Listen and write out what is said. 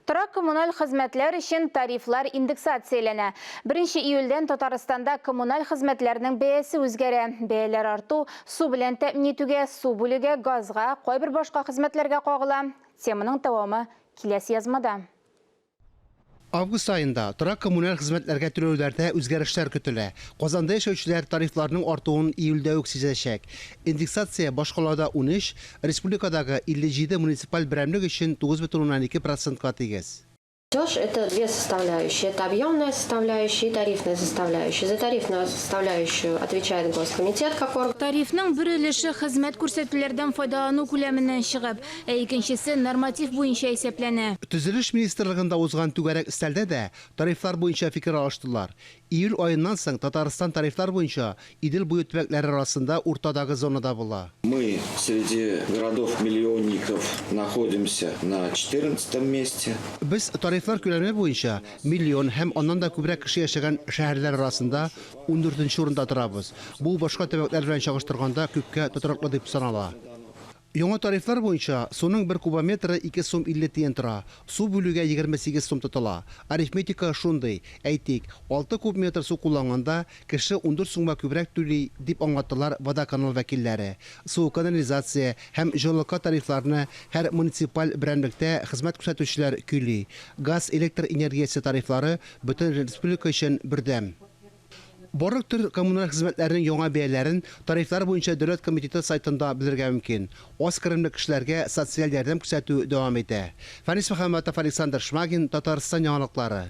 Торак-коммуналь хезмәтләр өчен тарифлар индексацияләнә. Беренче июльдән Татарстанда коммуналь хезмәтләрнең бәясе үзгәрә. Бәяләр арту су белән тәэмин итүгә, су бүлүгә, газга, кайбер башка хезмәтләргә кагыла. Теманың дәвамы киләсе язмада. Август аенда торак-коммуналь хезмәтләргә түләүләрдә үзгәрешләр көтелә. Казанда яшәүчеләр тарифларның артуын июльдә үк сизәчәк. Индексация башкалада 13, Республикадагы 57 муниципаль берәмлек өчен 9,2 процентка тигез. Платеж, это две составляющие. Это объемная составляющая и тарифная составляющая. За тарифную составляющую отвечает Госкомитет как орган. Тарифның бер өлеше хезмәт күрсәтүләрдән файдалану күләменнән чыгып, ә икенчесе норматив буенча исәпләнә. Төзелеш министрлыгында узган түгәрәк өстәлдә дә тарифлар буенча фикер алыштылар. Июль аеннан соң Татарстан тарифлар буенча Идел буе төбәкләре арасында уртадагы зонада була. Мы среди городов-миллионников находимся на четырнадцатом месте. Без тарифлар күләме буенча миллион һәм аннан да күбрәк кеше яшәгән шәһәрләр арасында ундүртенче урында торабыз. Бу башка төбәкләр белән чагыштырганда күпкә тотрыклы дип санала. Яңа тарифлар буенча, суның бер кубометры 2 сум 50 тиен тора, су бүлүгә 28 сум тотыла. Арифметика шундый, әйтик, 6 куб метр су кулланганда, кеше 14 сумга күбрәк түли, дип аңлаттылар Водоканал вәкилләре. Су, канализация һәм җылылыкка тарифларны һәр муниципаль берәмлектә хезмәт күрсәтүчеләр көйли. Газ, электр энергиясе тарифлары бөтен республика өчен бердәм. Барлык төр коммуналь хезмәтләрнең яңа бәяләрен Тарифлар буенча дәүләт комитеты сайтында белергә мөмкин. Аз керемле кешеләргә социаль ярдәм күрсәтү дәвам итә. Фәнис Мөхәммәтов, Александр Шмагин, Татарстан яңалыклары.